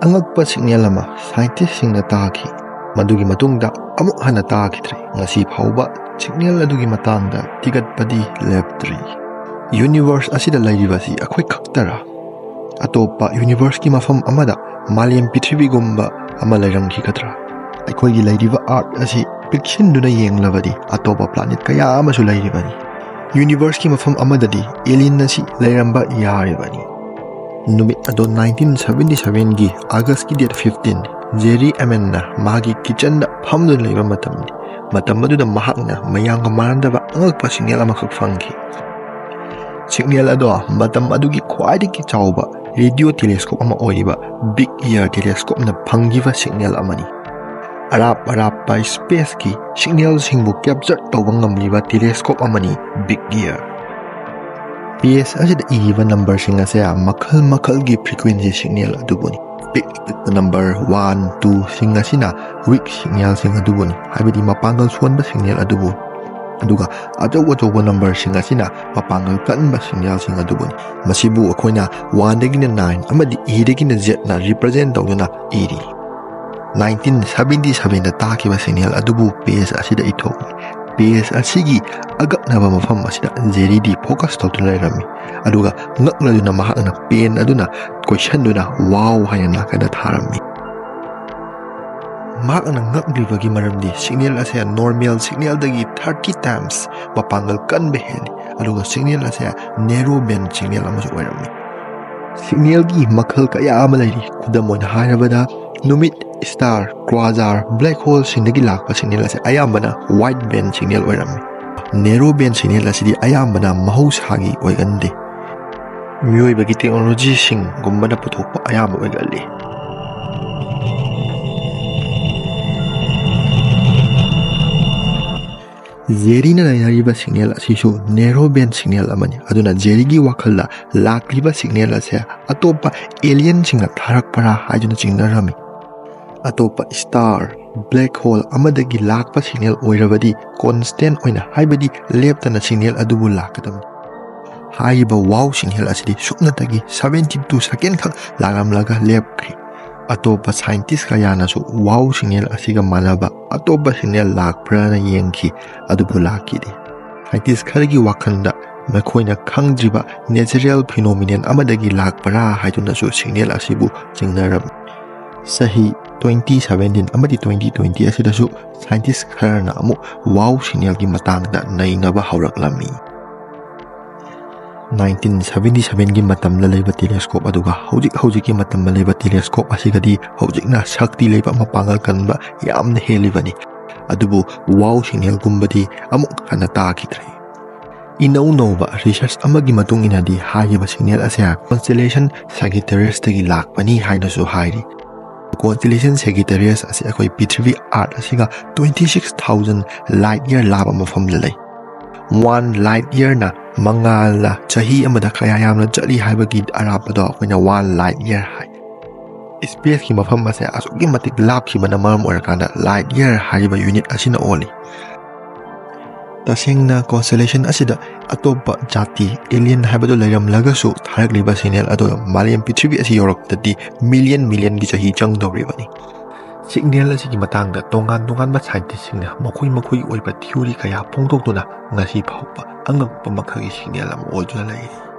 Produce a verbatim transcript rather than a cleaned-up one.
ꯑꯉꯛꯄ ꯁꯤꯒꯅꯦꯜ ꯑꯃ ꯁꯥꯏꯟꯇꯤꯁꯁꯤꯡꯅ ꯇꯥꯈꯤ꯫ ꯃꯗꯨꯒꯤ ꯃꯇꯨꯡꯗ ꯑꯃꯨꯛ ꯍꯟꯅ ꯇꯥꯈꯤꯗ꯭ꯔꯦ꯫ ꯉꯁꯤ ꯐꯥꯎꯕ ꯁꯤꯒꯅꯦꯜ ꯑꯗꯨꯒꯤ ꯃꯇꯥꯡꯗ ꯊꯤꯒꯠꯄꯗꯤ ꯂꯦꯞꯇ꯭ꯔꯤ꯫ ꯌꯨꯅꯤꯚꯔꯁ ꯑꯁꯤꯗ ꯂꯩꯔꯤꯕꯁꯤ ꯑꯩꯈꯣꯏ ꯈꯛꯇꯔꯥ? ꯑꯇꯣꯞꯄ ꯌꯨꯅꯤꯚꯔꯁꯀꯤ ꯃꯐꯝ ꯑꯃꯗ ꯃꯥꯂꯦꯝ ꯄ꯭ꯔꯤꯊꯤꯕꯤꯒꯨꯝꯕ ꯑꯃ ꯂꯩꯔꯝꯈꯤꯒꯗ꯭ꯔꯥ? ꯑꯩꯈꯣꯏꯒꯤ ꯂꯩꯔꯤꯕ ꯑꯥꯔꯊ ꯑꯁꯤ ꯄꯤꯛꯁꯤꯟꯗꯨꯅ ꯌꯦꯡꯂꯕꯗꯤ ꯑꯇꯣꯞꯄ ꯄ꯭ꯂꯥꯅꯦꯠ ꯀꯌꯥ ꯑꯃꯁꯨ ꯂꯩꯔꯤꯕꯅꯤ꯫ ꯌꯨꯅꯤꯚꯔꯁꯀꯤ ꯃꯐꯝ ꯑꯃꯗꯗꯤ ꯑꯦꯂꯤꯌꯟ ꯑꯁꯤ ꯂꯩꯔꯝꯕ ꯌꯥꯔꯤꯕꯅꯤ꯫ ꯅꯨꯃꯤꯠ ꯑꯗꯣ ꯅꯥꯏꯟꯇꯤꯟ ꯁꯚꯦꯟꯇꯤ ꯁꯚꯦꯟꯒꯤ ꯑꯥꯒꯁꯀꯤ ꯗꯦꯠ ꯐꯤꯐꯇꯤꯟ, ꯖꯦꯔꯤ ꯑꯦꯃꯦꯟꯅ ꯃꯥꯒꯤ ꯀꯤꯆꯟꯗ ꯐꯝꯗꯨꯅ ꯂꯩꯕ ꯃꯇꯝꯅꯤ꯫ ꯃꯇꯝ ꯑꯗꯨꯗ ꯃꯍꯥꯛꯅ ꯃꯌꯥꯝꯒ ꯃꯥꯟꯅꯗꯕ ꯑꯉꯛꯄ ꯁꯤꯒꯅꯦꯜ ꯑꯃꯈꯛ ꯐꯪꯈꯤ꯫ ꯁꯤꯒꯅꯦꯜ ꯑꯗꯣ ꯃꯇꯝ ꯑꯗꯨꯒꯤ ꯈ꯭ꯋꯥꯏꯗꯒꯤ ꯆꯥꯎꯕ ꯔꯦꯗꯤꯑꯣ ꯇꯦꯂꯦꯁꯀꯣꯞ ꯑꯃ ꯑꯣꯏꯔꯤꯕ ꯕꯤꯒ ꯏꯌꯔ ꯇꯦꯂꯦꯁꯀꯣꯞꯅ ꯐꯪꯈꯤꯕ ꯁꯤꯒꯅꯦꯜ ꯑꯃꯅꯤ꯫ ꯑꯔꯥꯞ ꯑꯔꯥꯞꯄ ꯁ꯭ꯄꯦꯁꯀꯤ ꯁꯤꯒꯅꯦꯜꯁꯤꯡꯕꯨ ꯀꯦꯞꯆꯔ ꯇꯧꯕ ꯉꯝꯂꯤꯕ ꯇꯦꯂꯦꯁꯀꯣꯞ ꯑꯃꯅꯤ ꯕꯤꯒ ꯏꯌꯔ꯫ ꯄꯦꯖ ꯑꯁꯤꯗ ꯏꯔꯤꯕ ꯅꯝꯕꯔꯁꯤꯡ ꯑꯁꯦ ꯃꯈꯜ ꯃꯈꯜꯒꯤ ꯐ꯭ꯔꯤꯀ꯭ꯋꯦꯟꯁꯤ ꯁꯤꯒꯅꯦꯜ ꯑꯗꯨꯕꯨꯅꯤ꯫ ꯄꯤꯛ ꯑꯄꯤꯛꯄ ꯅꯝꯕꯔ ꯋꯥꯟ, ꯇꯨꯁꯤꯡ ꯑꯁꯤꯅ ꯋꯤꯛ ꯁꯤꯒꯅꯦꯜꯁꯤꯡ ꯑꯗꯨꯕꯨꯅꯤ, ꯍꯥꯏꯕꯗꯤ ꯃꯄꯥꯡꯒꯜ ꯁꯣꯟꯕ ꯁꯤꯒꯅꯦꯜ ꯑꯗꯨꯕꯨ꯫ ꯑꯗꯨꯒ ꯑꯆꯧ ꯑꯆꯧꯕ ꯅꯝꯕꯔꯁꯤꯡ ꯑꯁꯤꯅ ꯃꯄꯥꯡꯒꯜ ꯀꯟꯕ ꯁꯤꯒꯅꯦꯜꯁꯤꯡ ꯑꯗꯨꯕꯨꯅꯤ꯫ ꯃꯁꯤꯕꯨ ꯑꯩꯈꯣꯏꯅ ꯋꯥꯟꯗꯒꯤꯅ ꯅꯥꯏꯟ ꯑꯃꯗꯤ ꯑꯦꯗꯒꯤꯅ ꯖꯦꯠꯅ ꯔꯤꯄ꯭ꯔꯖꯦꯟ ꯇꯧꯗꯨꯅ ꯏꯔꯤ꯫ ꯅꯥꯏꯟꯇꯤꯟ ꯁꯚꯦꯟꯇꯤ ꯁꯚꯦꯟꯗ ꯇꯥꯈꯤꯕ ꯁꯤꯒꯅꯦꯜ ꯑꯗꯨꯕꯨ ꯄꯦꯖ ꯑꯁꯤꯗ ꯏꯊꯣꯛꯏ꯫ ꯄꯦꯖ ꯑꯁꯤꯒꯤ ꯑꯀꯛꯅꯕ ꯃꯐꯝ ꯑꯁꯤꯗ ꯖꯦꯔꯤꯗꯤ ꯐꯣꯀꯁ ꯇꯧꯗꯨꯅ ꯂꯩꯔꯝꯃꯤ, ꯑꯗꯨꯒ ꯉꯛꯂꯗꯨꯅ ꯃꯍꯥꯛꯅ ꯄꯦꯟ ꯑꯗꯨꯅ ꯀꯣꯏꯁꯟꯗꯨꯅ "ꯋꯥꯎ" ꯍꯥꯏꯅ ꯅꯥꯀꯟꯗ ꯊꯥꯔꯝꯃꯤ꯫ ꯃꯍꯥꯛꯅ ꯉꯛꯂꯤꯕꯒꯤ ꯃꯔꯝꯗꯤ ꯁꯤꯒꯅꯦꯜ ꯑꯁꯦ ꯅꯣꯔꯃꯦꯜ ꯁꯤꯒꯅꯦꯜꯗꯒꯤ ꯊꯥꯔꯇꯤ ꯇꯥꯏꯝꯁ ꯃꯄꯥꯡꯒꯜ ꯀꯟꯕ ꯍꯦꯜꯂꯤ, ꯑꯗꯨꯒ ꯁꯤꯒꯅꯦꯜ ꯑꯁꯦ ꯅꯦꯔꯣ ꯕꯦꯟ ꯁꯤꯒꯅꯦꯜ ꯑꯃꯁꯨ ꯑꯣꯏꯔꯝꯃꯤ꯫ ꯁꯤꯒꯅꯦꯜꯒꯤ ꯃꯈꯜ ꯀꯌꯥ ꯑꯃ ꯂꯩꯔꯤ꯫ ꯈꯨꯗꯝ ꯑꯣꯏꯅ ꯍꯥꯏꯔꯕꯗ, ꯅꯨꯃꯤꯠ, ꯁ꯭ꯇꯥꯔ, ꯀ꯭ꯋꯥꯖꯥꯔ, ꯕ꯭ꯂꯦꯛ ꯍꯣꯜꯁꯤꯡꯗꯒꯤ ꯂꯥꯛꯄ ꯁꯤꯒꯅꯦꯜ ꯑꯁꯦ ꯑꯌꯥꯝꯕꯅ ꯋꯥꯏꯠ ꯕꯦꯟ ꯁꯤꯒꯅꯦꯜ ꯑꯣꯏꯔꯝꯃꯤ꯫ ꯅꯦꯔꯣ ꯕꯦꯟ ꯁꯤꯒꯅꯦꯜ ꯑꯁꯤꯗꯤ ꯑꯌꯥꯝꯕꯅ ꯃꯍꯧꯁꯥꯒꯤ ꯑꯣꯏꯒꯟꯗꯦ꯫ ꯃꯤꯑꯣꯏꯕꯒꯤ ꯇꯦꯛꯅꯣꯂꯣꯖꯤꯁꯤꯡꯒꯨꯝꯕꯅ ꯄꯨꯊꯣꯛꯄ ꯑꯌꯥꯝꯕ ꯑꯣꯏꯒꯜꯂꯤ꯫ ꯖꯦꯔꯤꯅ ꯅꯩꯅꯔꯤꯕ ꯁꯤꯒꯅꯦꯜ ꯑꯁꯤꯁꯨ ꯅꯦꯔꯣ ꯕꯦꯟ ꯁꯤꯒꯅꯦꯜ ꯑꯃꯅꯤ꯫ ꯑꯗꯨꯅ ꯖꯦꯔꯤꯒꯤ ꯋꯥꯈꯜꯗ ꯂꯥꯛꯂꯤꯕ ꯁꯤꯒꯅꯦꯜ ꯑꯁꯦ ꯑꯇꯣꯞꯄ ꯑꯦꯂꯤꯌꯟꯁꯤꯡꯅ ꯊꯥꯔꯛꯄꯔꯥ ꯍꯥꯏꯗꯨꯅ ꯆꯤꯡꯅꯔꯝꯃꯤ꯫ ꯑꯇꯣꯞꯄ ꯁ꯭ꯇꯥꯔ, ꯕ꯭ꯂꯦꯛ ꯍꯣꯜ ꯑꯃꯗꯒꯤ ꯂꯥꯛꯄ ꯁꯤꯒꯅꯦꯜ ꯑꯣꯏꯔꯕꯗꯤ ꯀꯣꯟꯁꯇꯦꯟ ꯑꯣꯏꯅ, ꯍꯥꯏꯕꯗꯤ ꯂꯦꯞꯇꯅ ꯁꯤꯒꯅꯦꯜ ꯑꯗꯨꯕꯨ ꯂꯥꯛꯀꯗꯕꯅꯤ꯫ ꯍꯥꯏꯔꯤꯕ ꯋꯥꯎ ꯁꯤꯒꯅꯦꯜ ꯑꯁꯤꯗꯤ ꯁꯨꯞꯅꯇꯒꯤ ꯁꯚꯦꯟꯇꯤ ꯇꯨ ꯁꯦꯀꯦꯟ ꯈꯛ ꯂꯥꯛꯂꯝꯂꯒ ꯂꯦꯞꯈ꯭ꯔꯦ꯫ ꯑꯇꯣꯞꯄ scientist ꯀꯌꯥꯅꯁꯨ wow signal ꯑꯁꯤꯒ ꯃꯥꯟꯅꯕ ꯑꯇꯣꯞꯄ signal ꯂꯥꯛꯄ꯭ꯔꯥꯅ ꯌꯦꯡꯈꯤ, ꯑꯗꯨꯕꯨ ꯂꯥꯛꯈꯤꯗꯦ꯫ Scientist ꯈꯔꯒꯤ ꯋꯥꯈꯜꯗ ꯃꯈꯣꯏꯅ ꯈꯪꯗ꯭ꯔꯤꯕ natural phenomenon ꯑꯃꯗꯒꯤ ꯂꯥꯛꯄ꯭ꯔꯥ ꯍꯥꯏꯗꯨꯅꯁꯨ signal ꯑꯁꯤꯕꯨ ꯆꯤꯡꯅꯔꯝꯃꯤ꯫ ꯆꯍꯤ twenty seventeen ꯑꯃꯗꯤ twenty twenty ꯑꯁꯤꯗꯁꯨ scientist ꯈꯔꯅ ꯑꯃꯨꯛ wow signalꯒꯤ ꯃꯇꯥꯡꯗ ꯅꯩꯅꯕ ꯍꯧꯔꯛꯂꯝꯃꯤ꯫ Nineteen seventy sevenꯒꯤ ꯃꯇꯝꯗ ꯂꯩꯕ telescope ꯑꯗꯨꯒ ꯍꯧꯖꯤꯛ ꯍꯧꯖꯤꯛꯀꯤ ꯃꯇꯝꯗ ꯂꯩꯕ telescope ꯑꯁꯤꯒꯗꯤ ꯍꯧꯖꯤꯛꯅ ꯁꯛꯇꯤ ꯂꯩꯕ, ꯃꯄꯥꯡꯒꯜ ꯀꯟꯕ ꯌꯥꯝꯅ ꯍꯦꯜꯂꯤꯕꯅꯤ꯫ ꯑꯗꯨꯕꯨ wow signalꯒꯨꯝꯕꯗꯤ ꯑꯃꯨꯛ ꯍꯟꯅ ꯇꯥꯈꯤꯗ꯭ꯔꯦ꯫ ꯏꯅꯧ ꯅꯧꯕ research ꯑꯃꯒꯤ ꯃꯇꯨꯡ ꯏꯟꯅꯗꯤ ꯍꯥꯏꯔꯤꯕ signal ꯑꯁꯦ constellation Sagittariusꯇꯒꯤ ꯂꯥꯛꯄꯅꯤ ꯍꯥꯏꯅꯁꯨ ꯍꯥꯏꯔꯤ꯫ Constellation Sagittarius ꯑꯁꯤ ꯑꯩꯈꯣꯏ ꯄ꯭ꯔꯤꯊꯤꯕꯤ Earth ꯑꯁꯤꯒ twenty six thousand light year ꯂꯥꯞꯄ ꯃꯐꯝꯗ ꯂꯩ꯫ One light yearꯅ ꯃꯉꯥꯜꯅ ꯆꯍꯤ ꯑꯃꯗ ꯀꯌꯥ ꯌꯥꯝꯅ ꯆꯠꯂꯤ ꯍꯥꯏꯕꯒꯤ ꯑꯔꯥꯞꯄꯗꯣ ꯑꯩꯈꯣꯏꯅ one light year ꯍꯥꯏ꯫ Spaceꯀꯤ ꯃꯐꯝ ꯑꯁꯦ ꯑꯁꯨꯛꯀꯤ ꯃꯇꯤꯛ ꯂꯥꯞꯈꯤꯕꯅ ꯃꯔꯝ ꯑꯣꯏꯔꯀꯥꯟꯗ light year ꯍꯥꯏꯔꯤꯕ unit ꯑꯁꯤꯅ ꯑꯣꯜꯂꯤ꯫ ꯇꯁꯦꯡꯅ constellation ꯑꯁꯤꯗ ꯑꯇꯣꯞꯄ ꯖꯥꯇꯤ, alien ꯍꯥꯏꯕꯗꯨ ꯂꯩꯔꯝꯂꯒꯁꯨ, ꯊꯥꯔꯛꯂꯤꯕ signal ꯑꯗꯨ ꯃꯥꯂꯦꯝ ꯄ꯭ꯔꯤꯊꯤꯕꯤ ꯑꯁꯤ ꯌꯧꯔꯛꯄꯗꯗꯤ million millionꯒꯤ ꯆꯍꯤ ꯆꯪꯗꯧꯔꯤꯕꯅꯤ꯫ Signal ꯑꯁꯤꯒꯤ ꯃꯇꯥꯡꯗ ꯇꯣꯉꯥꯟ ꯇꯣꯉꯥꯟꯕ scientistꯁꯤꯡꯅ ꯃꯈꯣꯏ ꯃꯈꯣꯏꯒꯤ ꯑꯣꯏꯕ theory ꯀꯌꯥ ꯐꯣꯡꯗꯣꯛꯇꯨꯅ ꯉꯁꯤ ꯐꯥꯎꯕ ꯑꯉꯛꯄ ꯃꯈꯜꯒꯤ signal ꯑꯃ ꯑꯣꯏꯗꯨꯅ ꯂꯩꯔꯤ꯫